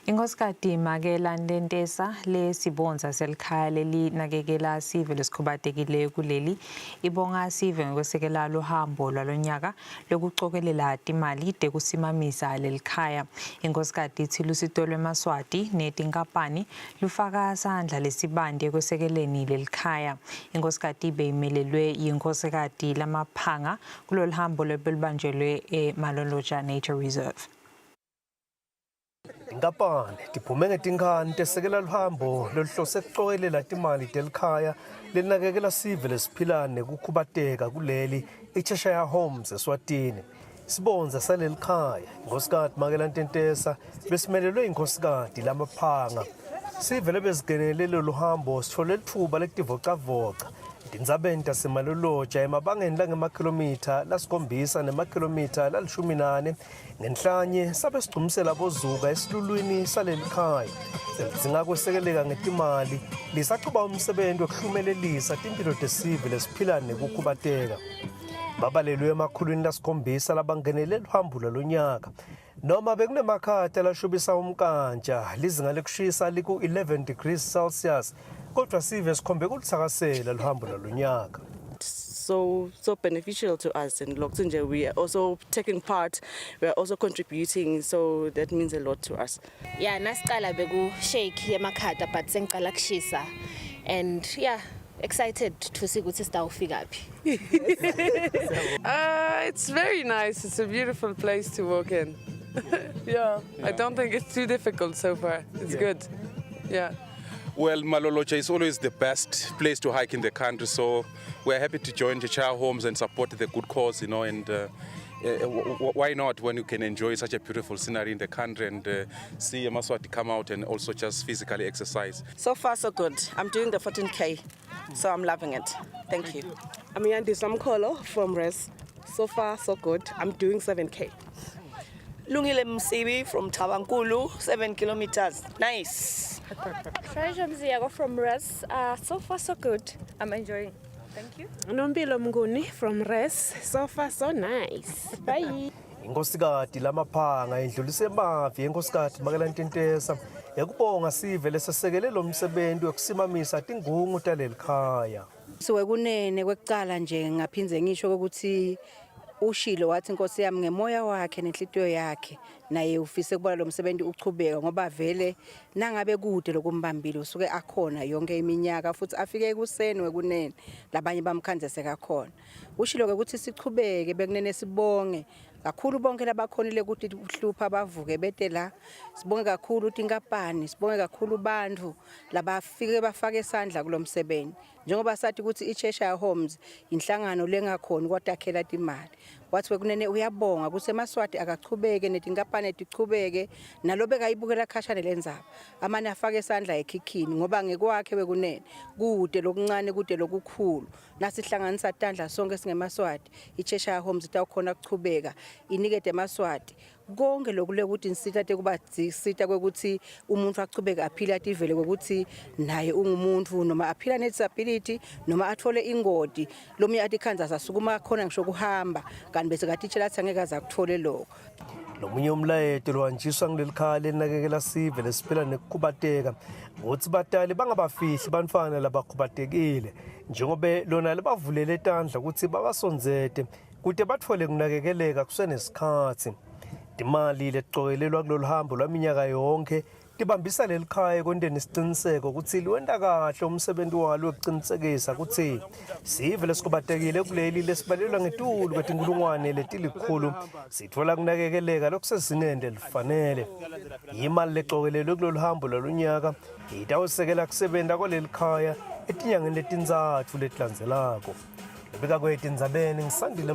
Inkhosikati Makela Ntentesa lesibonza selikhaya lelinakekela sive lesikhubatekile kuleli ibonga sive ngekwesekela luhambo lwalonyaka lwekucokelela timali tekusimamisa lelikhaya. Inkhosikati itsi lusito lwemaSwati netinkampani lufaka sandla lesibandi ekwesekeleni lelikhaya. Inkhosikati beyimelelwe yinkhosikati Lamaphanga kulolu hambo lobelubanjelwe eMalolotja Nature Reserve. Tinkampani tiphume ngetinkhani tesekela luhambo loluhlose kucokelela timali telikhaya lelinakekela sive lesiphila nekukhubateka kuleli iCheshire Homes eSwatini. Sibonza saleli khaya inkhosikati Makela Ntentesa besimelelwe inkhosikati Lamaphanga. Sive lebesigenele lolu hambo sitfole litfuba lekutivocavoca etindzabeni taseMalolotja emabangeni langemakhilomitha lasikhombisa nemakhilomitha lalishumi nane. Ngenhlanye sabe sigcumisela bozuka esilulwini saleli khaya selidzinga kwesekeleka ngetimali lisachuba umsebenzi wekuhlumelelisa timphilo tesive lesiphila nekukhubateka. Babalelwe emakhulwini lasikhombisa labangenele luhambo lolonyaka. Noma bekunemakhata lashubisa umkantsha, lizinga lekushisa liku-11 degrees Celsius, kodwa sive sikhombe kulitsakasela luhambo lolonyaka. So beneficial to us, and lokhu nje we are also taking part, we are also contributing, so that means a lot to us. Yeah, nasicala beku shake emakhata, but sengicala kushisa and yeah, excited to see ukuthi sitawufika phi. It's very nice. It's a beautiful place to walk in. Yeah, I don't think it's too difficult so far. It's good. Yeah. Well, Malolotja is always the best place to hike in the country, so we're happy to join Cheshire Homes and support the good cause, and why not when you can enjoy such a beautiful scenery in the country and see Maswati come out and also just physically exercise. So far so good. I'm doing the 14K, so I'm loving it. Thank you. I'm Yandisa Mkholo from Res. So far, so good. I'm doing 7K. Lungile Msibi from Tabankulu, 7 kilometers. Nice. Treasure Mziago from Res. So far, so good. I'm enjoying. Thank you. Nombilo Mnguni from Res. So far, so nice. Bye. Inkhosikati Lamaphanga indlulise emavi enkhosikati Makela Ntentesa ekubonga sive lesesekele lo msebenzi wekusimamisa tingungu taleli khaya. Siwekunene kwekucala nje ngaphindze ngisho ukuthi ushilo wathi inkosi yami ngemoya wakhe nenhlitiyo yakhe naye ufise kubona lo msebenzi uchubeka, ngoba vele nangabe kude lokumbambile usuke akhona yonke iminyaka futhi afike ekuseni wekunene labanye bamkhandze sekakhona. Ushilo ke ukuthi sichubeke bekunene, sibonge kakhulu bonke labakhonile ukuthi uhlupha bavuke bete la. Sibonge kakhulu tinkampani, sibonge kakhulu bantfu labafike bafake isandla kulomsebenzi, njengoba sathi ukuthi iCheshire Homes inhlangano lengakhoni kwatakhela timali. Wathi wekunene uyabonga ukuthi emaSwati akachubeke netinkampani tichubeke nalo bekayibukela khashane lendzaba amane afake isandla ekhikhini, ngoba ngekwakhe wekunene kude lokuncane kude lokukhulu nasihlanganisa tandla sonke singemaSwati, iCheshire Homes itawukhona kuchubeka inikete emaSwati konke lokhu lekuthi insita tekuba sita kwekuthi umuntu achubeke aphile ativele kwekuthi naye ungumuntu, noma aphila ne-disability noma athole ingodi lomunye athi khanza sasukuma khona ngisho kuhamba kanti bese katitshela athi angeke aze akuthole lokho. Lomunye umlayeto lohanjiswa ngileli khaya lelinakekela sive lesiphila nekukhubateka ngutsi batali bangabafihli bantfwana labakhubatekile, njengobe lona libavulele tandla kutsi babasondzete kute batfole kunakekeleka kusenesikhatsi. Timali leticokelelwa kulolu hambo lwaminyaka yonke tibambisa leli khaya ekwenteni isiciniseko kutsi liwenta kahle umsebenti walo wekucinisekisa kutsi sive lesikhubatekile kuleli lesibalelwa ngetulu kwetinkhulungwane letilikhulu sitfola kunakekeleka lokusezingeni lelifanele. Imali lecokelelwe kulolu hambo lolunyaka itawusekela kusebenta kwaleli khaya etinyangeni letintsatfu letilandzelako. Lebika kwetindzabeni ngisandile.